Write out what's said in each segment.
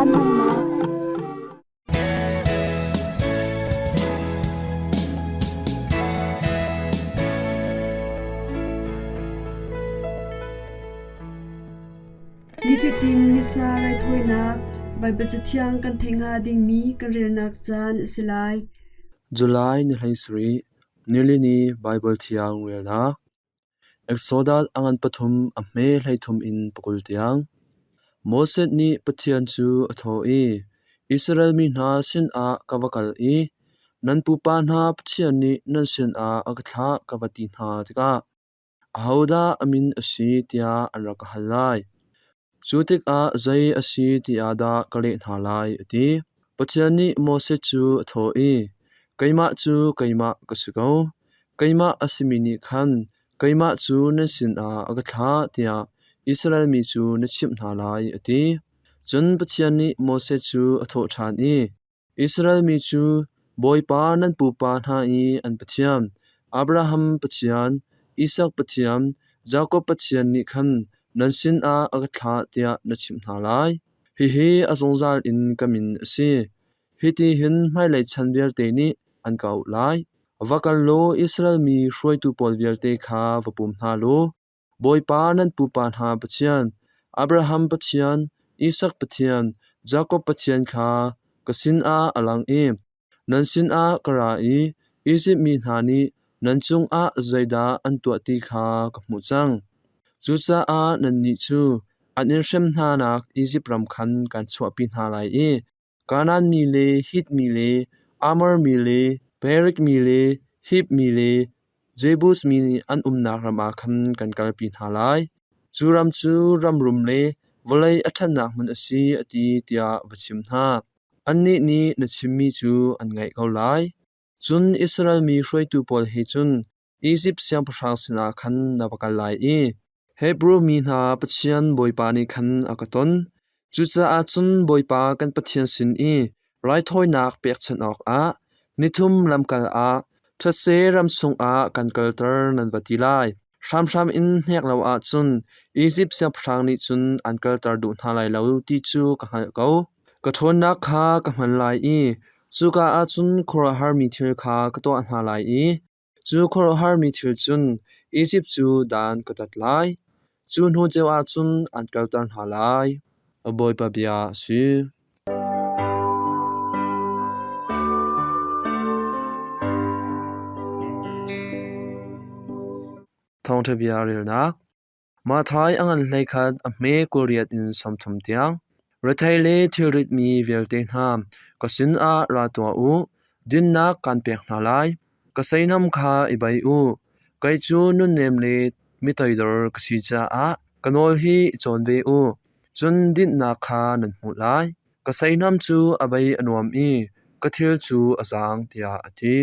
Caan hmannak. Nifatin Missa raithawinak Baibal Cathiang kan theih hnga dingmi kan relnak caan a si lai. July ni 17, nilini Baibal Thiang relnak. Exodus a ngan pathum a hme 13 in 20 tiang. Moses nih Pathian cu a thawh i, Israel mi hna sinah ka va kal i nan pupa hna Pathian nih nan sinah a ka thlah ka va ti hna tikah ahodah a min a si tiah an rak ka hal lai. Cu tikah zei a si ti ah dah ka leh hna lai, a ti. Pathian nih Moses cu a thawh i, Keimah cu keimah ka si ko. Keimah a simi nih khan keimah cu nan sinah a ka thlah tiah Israel mi cu na chimh hna lai, a ti. Cun Pathian nih Moses cu a thawh ṭhan i, Israel mi cu Bawipa nan pupa hna i an Pathian, Abraham Pathian, Isak Pathian, Jakob Pathian nih khan nan sinah a ka thlah tiah na chimh hna lai. Hihi a zungzal in ka min a si. Hiti hin hmailei chan vialte nih an ka auh lai. Va kal law Israel mi hruaitu pawl vialte kha va pum hna law Bawipa nan pupa hna Pathian, Abraham Pathian, Isak Pathian, Jakob Pathian kha ka sinah a lang i nan sinah ka ra i Izipt mi hna nih nan cungah zeidah an tuah ti kha ka hmuh cang. Cucaah nannih cu an in hrem hnanak Izipt ram khan kaan chuahpi hna lai i Kanaan mi le Hit mi le Amor mi le Perik mi le Hib mi le Jebus mi an umnak ram ah khan kan kalpi hna lai. Cu ram cu ram rum le vawlei a ṭhatnak hmun a si, a ti, tiah va chim hna. Annih nih na chimmi cu an ngaih ko lai. Cun Israel mi hruaitu pawl he cun Izipt siangpahrang sinah khan na va kal lai i Hebru mi hna Pathian Bawipa nih khan a ka ton. Cucaah cun Bawipa kan Pathian sin i raithawinak pekchanh awkah nithum lamkal ah thetse ram chungah kan kalter nan va ti lai. Hramhram in hnek lo ahcun Izipt siangpahrang nih cun an kalter duh hna lai lo ti cu ka hngalh ko. Ka ṭhawnnak kha ka hman lai i cuka ah cun khuaruahharmi thil kha ka tuah hna lai i Cu khuaruahharmi thil cun Izipt cu dan ka tat lai. Cu hnu ceu ah cun an kalter hna lai. Bawipa bia a si. Thawngṭha bia relnak. Matthai a ngan hleikhat a hme 28 in 30 tiang. Rethei le thilrit mi vialte hna, ka sinah ra tuah u, dinnak kaan pek hna lai. Ka seihnam kha i bei u. Kei cu nunnem le mi toidor ka si caah ka nawl hi i cawn ve u, cun dinhnak kha nan hmuh lai. Ka seihnam cu a bei a nuam i ka thil cu a zaang, tiah a ti.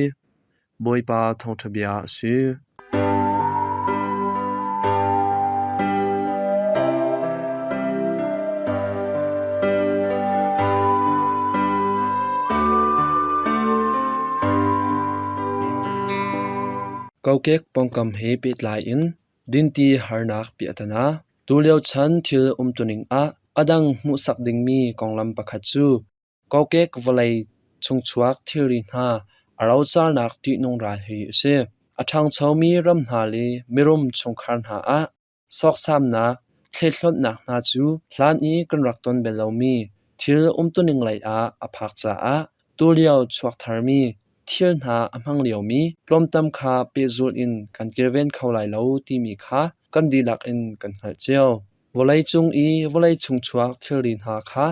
Bawipa thawngṭha bia a si. Kokek pawngkam he pehtlai in dinti harnak piahtana. Tulio chan thil umtuning ah a dang hmuhsak dingmi konglam pakhat cu Kokek vawlei chungchuak thilri hna a rocarnak ṭihnung ral hi a si. A ṭhangchomi ram hna le mirum chungkhar hna ah sawksamnak, thlethlonhnak hna cu hlan i kan rak ton bal lomi thil umtuning lei ah a phak caah tulio chuak tharmi thil hna a hmang liomi tlawmtam kha pehzulh in kan kilven kho lai lo timi kha kan dihlak in kan hngalh cio. Vawleicung i vawlei chungchuak thilri hna kha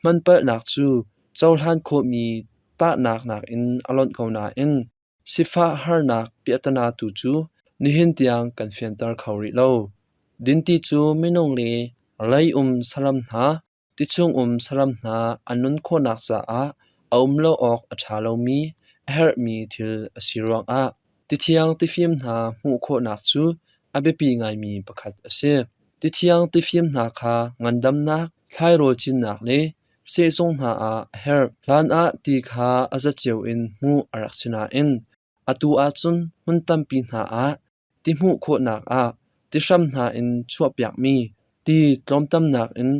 Hmanpalhnak cu cohlan khawhmi tahnak nakin a lonh ko nain sifah harnak piahtana tu cu nihin tiang kan fianter kho rih lo. Dinti cu minung le lei um saram hna, tichung um saram hna an nun khawhnak caah a um lo awk a ṭha lomi, a herhmi thil a si ruangah tithiang tifim hna hmuh khawhnak cu a biapi ngaimi pakhat a si. Tithiang tifim hna kha ngandamnak, thlairawl cinnak le sehzung hna ah a herh. Hlanah ti kha a zaceo in hmuh a rak si nain atu ahcun hmun tampi hna ah ti hmuh khawhnak ah tihram hna in chuahpiakmi ti tlawmtamnak in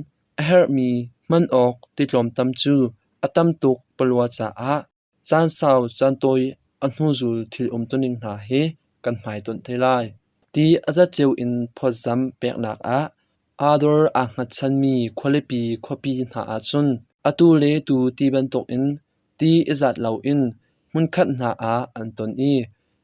a herhmi Hman awk ti tlawmtam cu a tam tuk palua caah caan sau caan tawi a hnuzul thil umtuning hna hi kan hmaitonh te lai. Ti a zatceo in phawtzamh peknak ah aa dor aa hngatchanmi khualipi khuapi hna ahcun atu le tu ti bantukin ti i zat loin hmunkhat hna ah an ton i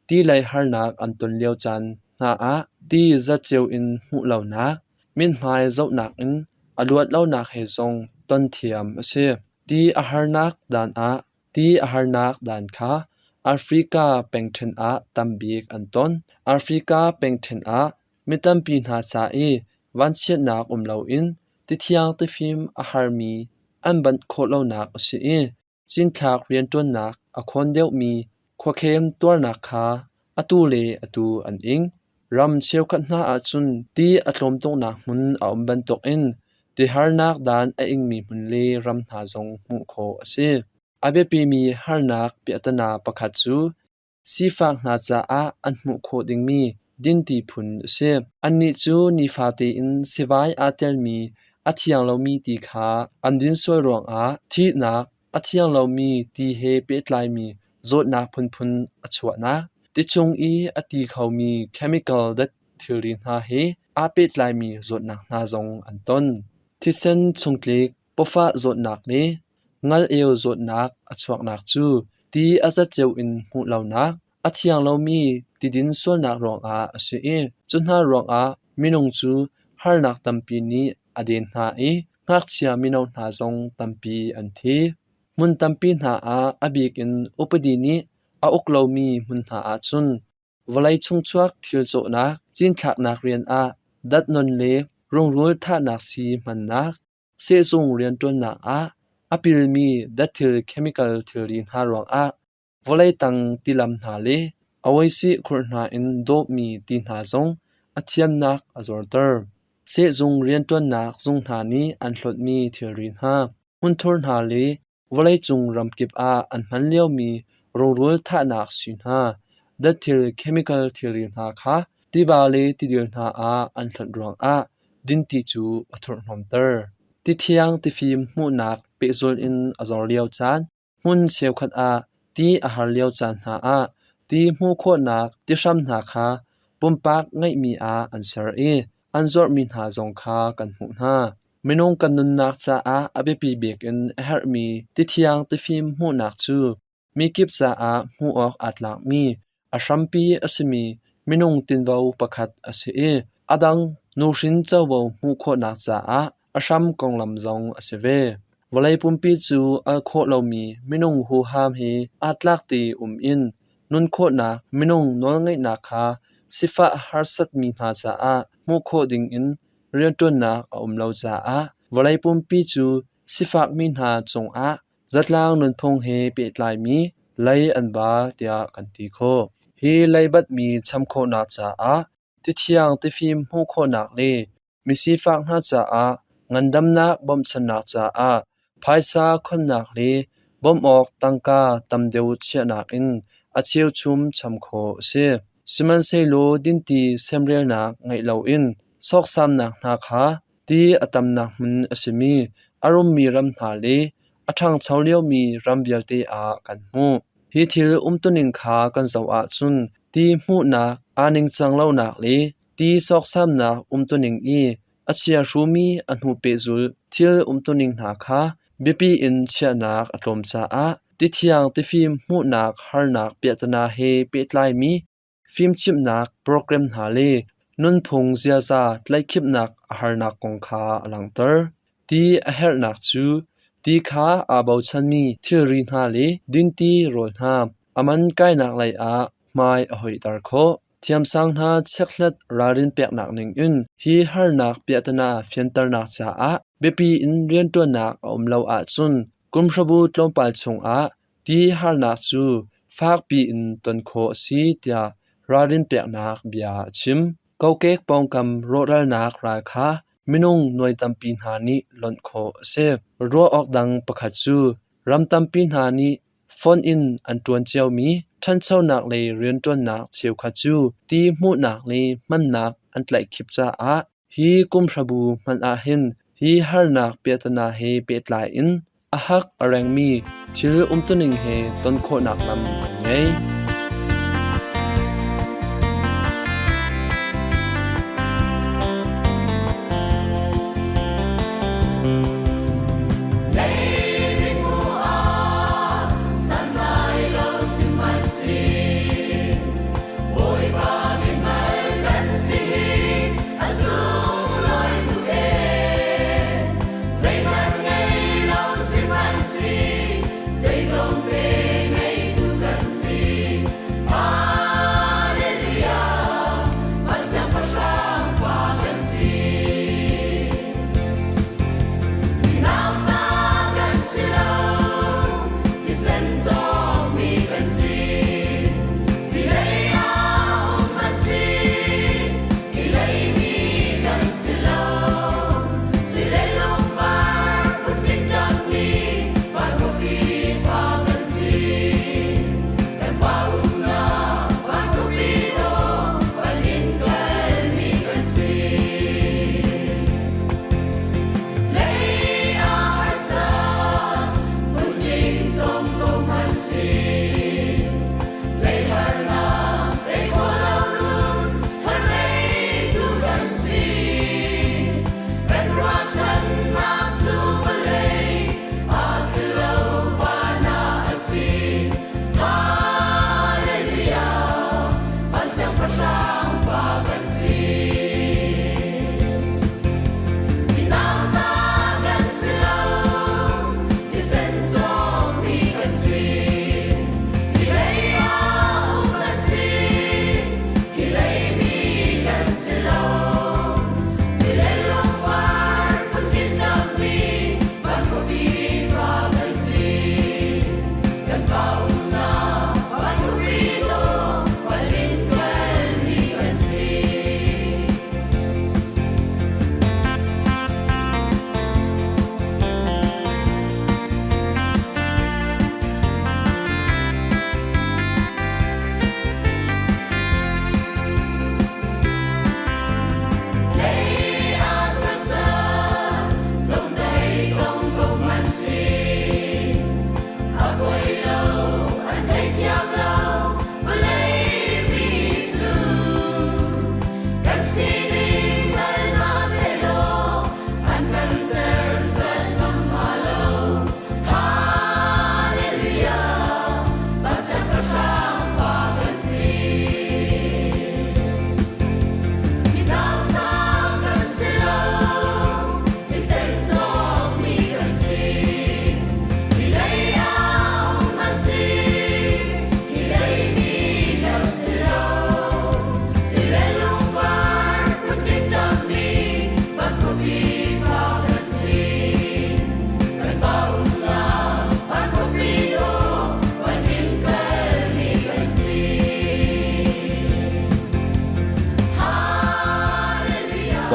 ti lei harnak an ton lio caan hna ah ti zatceo in hmuh lonak, mithmai zohnak in a luat lonak he zong ton thiam a si. Ti a harnak dan ah ti a harnak dan kha Africa pengṭhen ah tambik an ton. Africa pengṭhen ah mi tampi hna ca i vanchiatnak um loin tithiang tifim a harmi an banh khawh lonak a si i cinthlak rianṭuannak a khawn deuhmi khuakhem tuarnak kha atu le atu an ing. Ram cheukhat hna ahcun ti a tlawm tuknak hmun a um bantukin ti harnak dan a ingmi hmun le ram hna zong hmuh khawh a si. A biapimi harnak piahtana pakhat cu Sifak hna caah an hmuh khawh dingmi dinti phun a si. Annih cu nifate in sivai aa telmi a thiang lomi ti kha an din sual ruangah thihnak, a thiang lomi ti he pehtlaimi zawtnak phunphun a chuahnak, ti chung i a ti khomi chemical dat thilri hna he aa pehtlaimi zawtnak hna zong an ton. Thisen chungtlik, pawfah zawtnak le Ngal-eu zawtnak a chuaknak cu ti a zatceo in hmuh lonak, a thiang lomi tidin sualnak ruangah a si i cu hna ruangah minung cu harnak tampi nih a den hna i ngakchia mino hna zong tampi an thi. Hmun tampi hna ah a bik in upadi nih a uk lomi hmun hna ahcun vawlei chungchuak thil cawhnak, cinthlaknak rian ah datnon le rungrul thahnak sii hmannak, Sehzung rianṭuannak ah a pilmi datthil chemical thilri hna ruangah vawlei tang tilam hna le awaisih khur hna in dawpmi ti hna zong a thiannak a zorter. Sehzung rianṭuannak zung hna nih an hlawtmi thilri hna, hmunthur hna le Vawleicung ramkip ah an hman liomi rungrul thahnak sii hna, datthil chemical thilri hna kha tiva le tidil hna ah an hlonh ruangah dinti cu a thurhhnawmter. Tithiang tifim hmuhnak pehzulh in a zor lio caan, hmun cheukhat ah ti a har lio caan hna ah ti hmuh khawhnak tihram hna kha pumpak ngeihmi ah an ser i an zuarhmi hna zong kha kan hmuh hna. Minung kan nunnak caah a biapi bik in a herhmi tithiang tifim hmuhnak cu mikip caah hmuh awk aa tlakmi a hrampi a simi minung tinvo pakhat a si i a dang nuhrin covo hmuh khawhnak caah a hram konglam zong a si ve. Vawlei pumpi cu al khawh lomi minung huham he aa tlak ti um in nun khawhnak minung nawlngeihnak kha sifah harsatmi hna caah hmuh khawh dingin rianṭuannak a um lo caah vawlei pumpi cu sifakmi hna cungah zatlang nunphung he pehtlaimi lei an ba tiah kan ti khawh. Hi leibatmi cham khawhnak caah tithiang tifim hmuh khawhnak le misifak hna caah ngandamnak bawmhchanhnak caah phaisa khonnak le bawmh awk tangka tam deuh chiahnak in a cheuchum cham khawh a si. Sihmanhsehlaw dinti semrelnak ngeih loin sawksamnak hna kha ti a tamnak hmun a simi a rummi ram hna le a ṭhangcho liomi ram vialte ah kan hmuh. Hi thil umtuning kha kan zoh ahcun ti hmuhnak aa ningcang lonak le ti sawksamnak umtuning i a chiahrumi a hnu pehzulh thil umtuning hna kha biapi in chiahnak a tlawm caah tithiang tifim hmuhnak harnak piahtana he pehtlaimi fimchimhnak program hna le nunphung ziaza tlaihkhipnak a harnak kong kha a langhter. Ti a herhnak cu ti kha aa bochanmi thilri hna le dinti rawl hna a man kainak lei ah hmai a hoihter khawh. Thiamsang hna chekhlat ralrin peknak ningin hi harnak piahtana fianternak caah biapi in rianṭuannak a um lo ahcun kumhrabu tlawmpal chungah ti harnak cu fakpi in ton khawh a si tiah ralrin peknak bia a chim. Kokek pawngkam rawhralnak ral kha minung nuai tampi hna nih lonh khawh a si. Ruah awk dang pakhat cu ram tampi hna nih Phone in an ṭuan ciomi ṭhanchonak lei rianṭuannak cheukhat cu ti hmuhnak le hmannak an tlaihkhip caah hi kumhrabu hmanh ahhin Hi harnak piahtana he pehtlai in a hak a rengmi thil umtuning he ton khawhnak lam an ngei.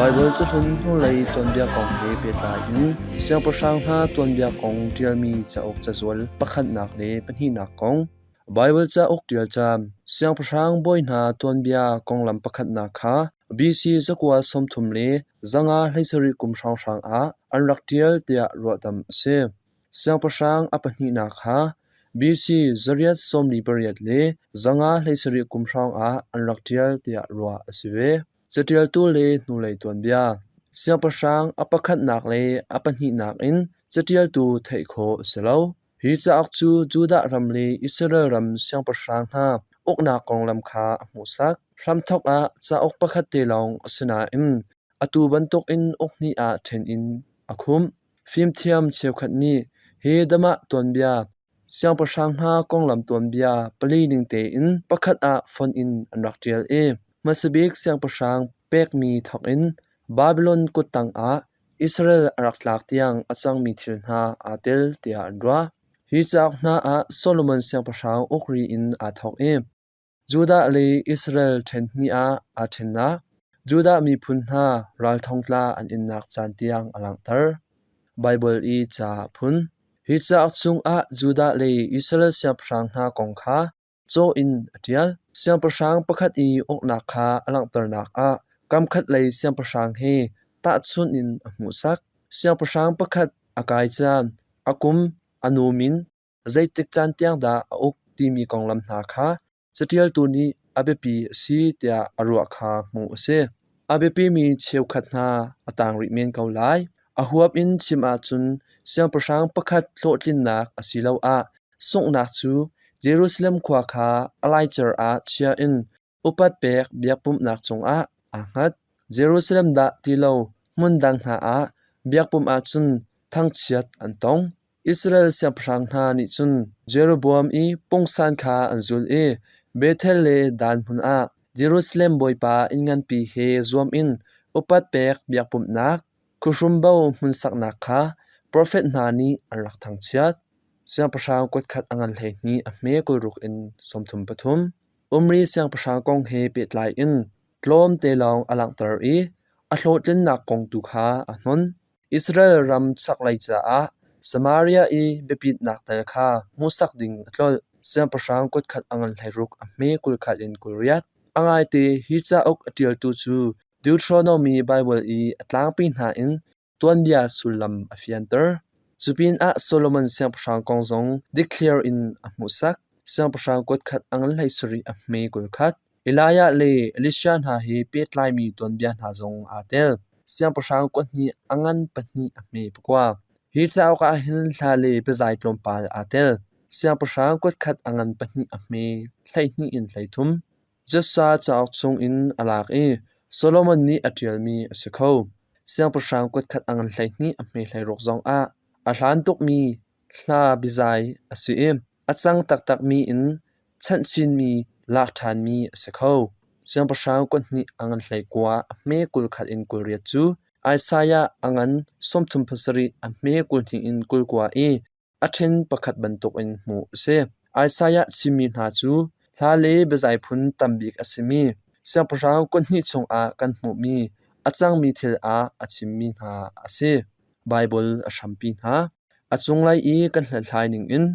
Baibal cahlun hnulei tuanbia kong he pehtlai in siangpahrang hna tuanbia kong ṭialmi cauk cazual pakhatnak le pahnihnak kong, Baibal cauk ṭial caan, siangpahrang bawi hna tuanbia konglam pakhatnak kha BC 930 le 5 hleisarih kum hrawnghrang ah an rak ṭial tiah ruahdamh a si. Siangpahrang a pahnihnak kha BC 848 le 5 hleisarih kum hrawngah an rak ṭial tiah ruah a si ve. Caṭialtu le hnulei tuanbia Siangpahrang a pakhatnak le a pahnihnak in caṭialtu theih khawh a si lo. Hi cauk cu Judah ram le Israel ram siangpahrang hna uknak konglam kha a hmuhsak. Hramthawk ah cauk pakhat te lawng a si nain atu bantukin uk hnih ah ṭhen in a khumh. Fimthiam cheukhat nih hi Damah tuanbia siangpahrang hna konglam tuanbia pali ning tein pakhat ah fonh in an rak ṭial i hmasabik siangpahrang pekmi thawkin Babilon kuttang ah Israel a rak tlak tiang a cangmi thil hna aa tel tiah an ruah. Hi cauk hna ah Solomon siangpahrang uk ri in aa thawk i Judah le Israel ṭhen hnih ah aa ṭhennak, Judah miphun hna ral thongtla an innak caan tiang a langhter. Baibal i ca phun. Hi cauk chungah Judah le Israel siangpahrang hna kong kha caw in a ṭial. Siangpahrang pakhat i uknak kha a langhternak ah kamkhat lei siangpahrang he tahchunh in a hmuhsak. Siangpahrang pakhat a kai caan, a kum, a nu min, zeitik caan tiang dah a uk timi konglam hna kha caṭialtu nih a biapi a si tiah a ruah kha hmuh a si. A biapimi cheukhat hna a tang rih men ko lai. A huap in chim ahcun siangpahrang pakhat hlawhtlinnak asiloah sunghnak cu Jerusalem khua kha a laicer ah chia in upat pek biakpumhnak cungah aa hngat. Jerusalem dah ti lo hmun dang hna ah biakpumh ahcun thangchiat an tong. Israel siangpahrang hna nih cun Jeroboam i pungsan kha an zulh i Bethel le Dan hmun ah Jerusalem Bawipa inn nganpi he zuam in upat pek biakpumhnak khuahrumbo hmunsaknak kha profet hna nih an rak thangchiat. Siangpahrang kutkhat a ngan 12 a hme 60 in 33. Umri siangpahrang kong he pehtlai in tlawmte lawng a langhter i a hlawhtlinnak kong tu kha a hnon. Israel ram chaklei caah Samaria i biapitnak tal kha hmuhsak ding a tlolh. Siangpahrang kutkhat a ngan 16 a hme 21 in 28. A ngaite hi cauk a ṭialtu cu Deuteronomy Baibal i a tlangpi hna in tuanbia sullam a fianter. Cupinah Solomon siangpahrang kong zong dikthliar in a hmuhsak. Siangpahrang kutkhat a ngan 17 a hme 21. Elijah le Elisha hna he pehtlaimi tuanbia hna zong aa tel. Siangpahrang kuathnih a ngan pahnih a hme pakua. Hi cauk ah hin hla le biazai tlawmpal aa tel. Siangpahrang kuatkhat a ngan pahnih a hme 12 in 33. Joshua cauk chungin a lak i Solomon nih a ṭialmi a si kho. Siangpahrang kuatkhat a ngan 12 a hme 16 zongah a hlan tukmi hla biazai a si i a cang taktakmi in chanhchinmi lak ṭhanmi a si kho. Siangpahrang kuathnih a ngan 19 a hme 21 in 28 cu Isaiah a ngan 37 a hme 22 in 29 i a ṭhen pakhat bantukin hmuh a si. Isaiah chimmi hna cu hla le biazai phun tambik a simi siangpahrang kuathnih chungah kan hmuhmi a cangmi thil ah a chimmi hna a si. Baibal a hrampi hna. A cunglei i kan hlathlai ningin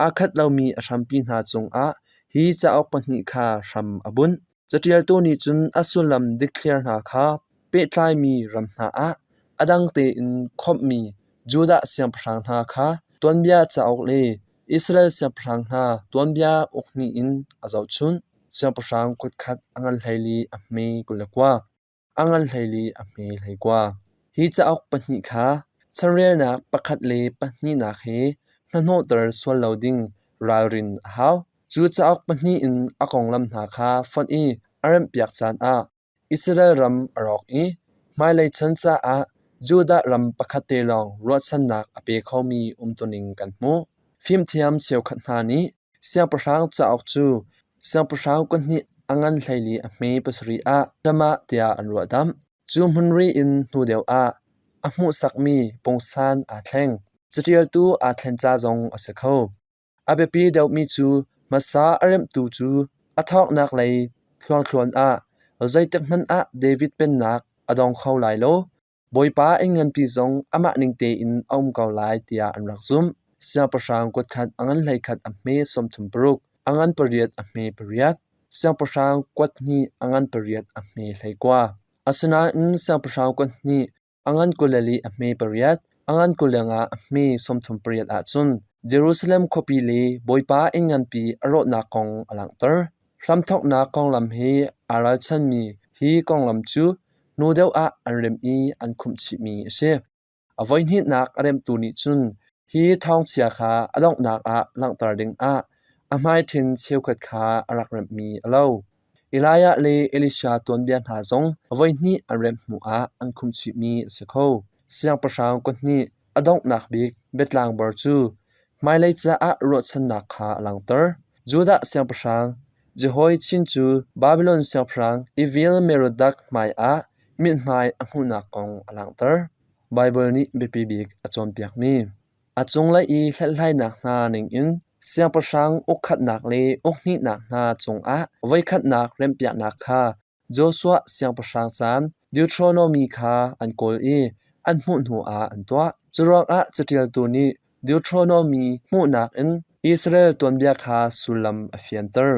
aa khat lomi a hrampi hna cungah hi cauk pahnih kha hram a bunh. Caṭialtu nih cun a sullam dikthliar hna kha pehtlaimi ram hna ah a dang tein khawmhmi Judah siangpahrang hna kha tuanbia cauk le Israel siangpahrang hna tuanbia uk hnih in a zohchunh. Siangpahrang kutkhat a ngan 14 a hme 29. A ngan 14 a hme 19. Hi cauk pahnih kha chanrelnak pakhat le pahnihnak he hnahnawhter sual lo ding ralrin a hau. Cu cauk pahnih in a konglam hna kha fonh i a remhpiak caan ah Israel ram a rawk i hmailei chan caah Judah ram pakhat te lawng ruahchannak a pe khomi umtuning kan hmuh. Fimthiam cheukhat hna nih Siangpahrang cauk cu siangpahrang kuthnih a ngan 14 a hme pasarih ah Ramah tiah an ruahdamh. Cu hmunri in hnu deuh ah a hmuhsakmi pungsan aa thleng. Caṭialtu aa thlen ca zong a si kho. A biapi deuhmi cu hmasa a remhtu cu a thawknak lei thluangthluan ah zeitikhmanh ah David pennak a dong kho lai lo. Bawipa inn nganpi zong amah ning tein a um ko lai tiah an rak zumh. Siangpahrang kuatkhat a ngan 11 a hme 36, a ngan pariat a hme pariat. Siangpahrang kuathnih a ngan pariat a hme 19. Asinain siangpahrang kuathnih a ngan 24 a hme pariat, a ngan 25 a hme 38 ahcun Jerusalem khuapi le Bawipa inn nganpi a rawhnak kong a langhter. Hramthawknak konglam he aa ralchanmi hi konglam cu hnu deuh ah an remh i an khumh chihmi a si. A voihnihnak a remhtu nih cun hi thawngchia kha a donghnak ah langhter dingah a hmaiṭhen cheukhat kha a rak remhmi a lo. Elijah le Elisha tuanbia hna zong voihnih an remh hnuah an khumh chihmi a si kho. Siangpahrang kuthnih a donghnak bik biatlangbar cu hmailei caah ruahchannak kha a langhter. Judah siangpahrang Jehoiachin cu Babilon siangpahrang Evil-merodach hmaiah mithmai a hmuhnak kong a langhter. Baibal nih biapi bik a cawnpiakmi a cunglei i hlathlainak hna ningin siangpahrang ukkhatnak le ukhnihnak hna cungah voikhatnak remhpiaknak kha Joshua siangpahrang caan Deuteronomy kha an kawl i an hmuh hnuah an tuah. Curuangah caṭialtu nih Deuteronomy hmuhnak in Israel tuanbia kha sullam a fianter.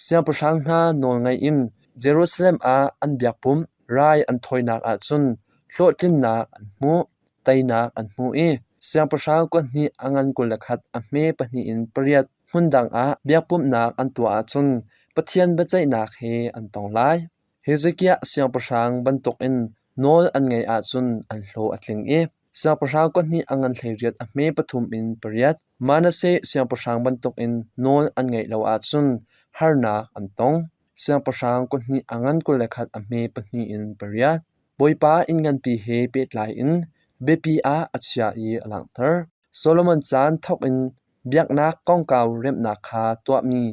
Siangpahrang hna nawlngaih in Jerusalem ah an biakpumh rai an thawinak ahcun hlawhtlinnak an hmuh. teinak an hmu i siangpahrang kuthnih a ngan 21 a hme pahnih in pariat hmundang ah biakpumhnak an tuah ahcun Pathian biaceihnak he an tong lai. Hezekiah siangpahrang bantukin nawl an ngeih ahcun an hlawh a tling i siangpahrang kuthnih a ngan 18 a hme pathum in pariat Manasseh siangpahrang bantukin nawl an ngeih lo ahcun harnak an tong. Siangpahrang kuthnih a ngan 21 a hme pahnih in pariat Bawipa inn nganpi he pehtlai in biapi ah a chiah i a langhter. Solomon caan thawk in biaknak kongkau remhnak kha tuahmi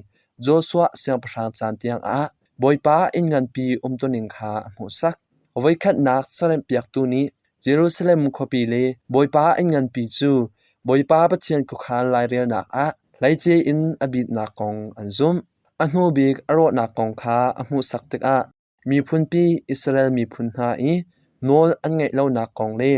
Joshua siangpahrang caan tiangah Bawipa inn nganpi umtuning kha a hmuhsak. Voikhatnak caremhpiaktu nih Jerusalem khuapi le Bawipa inn nganpi cu Bawipa Pathian khuakhan lairelnak ah hleice in a bitnak kong an zumh. A hnu bik a rawhnak kong kha a hmuhsak tikah miphunpi Israel miphun hna i nawl an ngeih lonak kong le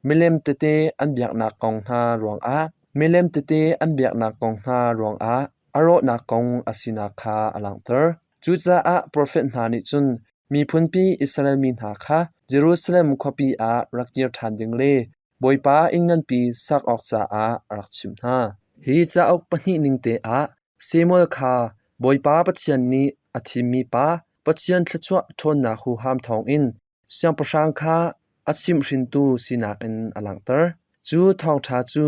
milem tete an biaknak kong hna ruangah milem tete an biaknak kong hna ruangah a rawhnak kong a sinak kha a langhter. Cucaah profet hna nih cun miphunpi Israel mi hna kha Jerusalem khuapi ah rak kir ṭhan ding le Bawipa inn nganpi sak awk caah a rak chimh hna. Hi cauk pahnih ning te ah Samuel kha Bawipa Pathian nih a thimmi pa, Pathian thluachuah ṭhawnnak huham thawngin siangpahrang kha a chimhhrintu sinak in a langhter. Cu thawngṭha cu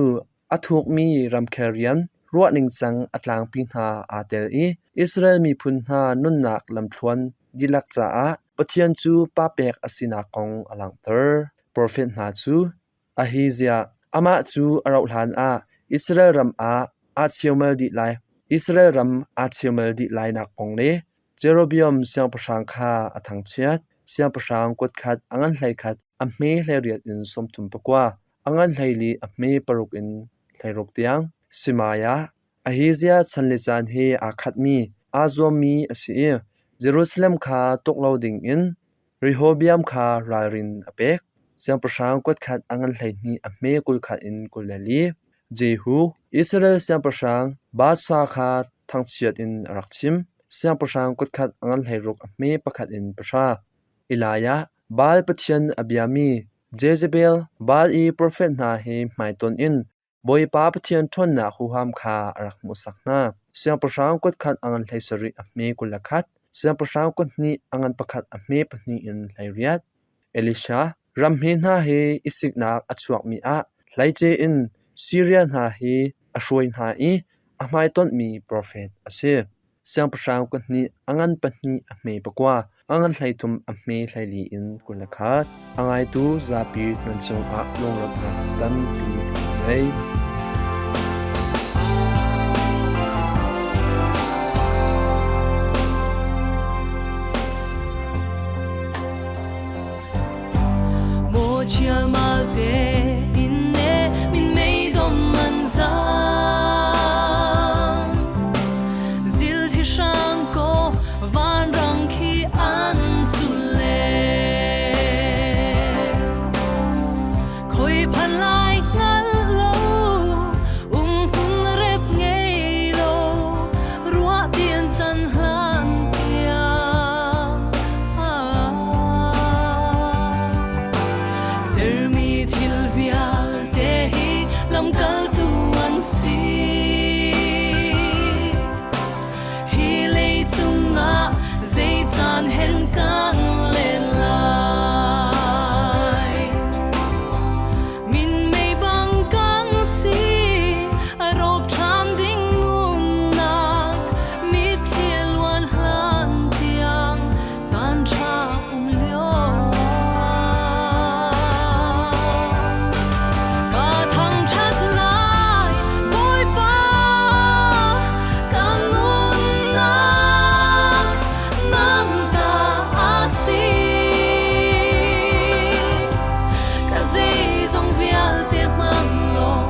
a thukmi ramkhel rian ruah ningcang a tlangpi hna aa tel i Israel miphun hna nunnak lamthluan dihlak caah Pathian cu pa pek a sinak kong a langhter. Profet hna cu Ahiziah, amah cu a rauhhlan ah Israel ram ah aa cheumal dih lai. Israel ram aa cheumal dih lainak kong le Jeroboam siangpahrang kha a thangchiat. Siangpahrang kutkhat a ngan 11 a hme 18 in 39, a ngan 14 a hme paruk in 16 tiang. Shemaiah, Ahiziah chan le caan he aa khatmi, aa zuammi a si i Jerusalem kha tuk lo dingin Rehoboam kha ralrin a pek. Siangpahrang kutkhat a ngan 12 a hme 21 in 24. Jehu, Israel siangpahrang Baasha kha thangchiat in a rak chim. Siangpahrang kutkhat a ngan 16 a hme pakhat in pahra. Elijah, Baal pathian a biami Jezebel, Baal i profet hna he hmaitonh in Bawipa Pathian ṭhawnnak huham kha a rak hmuhsak hna. Siangpahrang kutkhat a ngan 17 a hme 21, siangpahrang kuthnih a ngan pakhat a hme pahnih in 18. Elisha, ram hme hna he i siknak a chuakmi ah hleice in Siria hna hi a hruai hna i a hmaitonhmi profet a si. Siangpahrang kuthnih a ngan pahnih a hme pakua, a ngan 13 a hme 14 in 21. A ngaitu zapi nan cungah lunglawmhnak tampi kan ngei. Sermi thil vialte hi lamkaltu an si. Hi leicung ah zei caan hen kan len lai. Minmei bang kan si, a rawk ṭhan ding nunnak, mitthli luan hlan tiang caan ṭha um lio Ka thangṭhat lai, Bawipa, ka nunnak nang ta a si. Ka zeizong vialte hmang law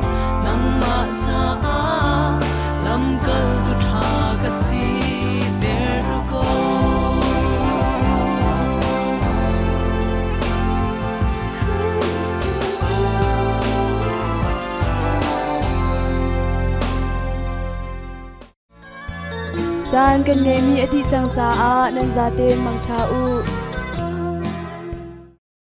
nangmah caah lamkaltu ṭha ka siter ko. Caan kan ngeihmi a dih cang caah nan zaten mangṭha u.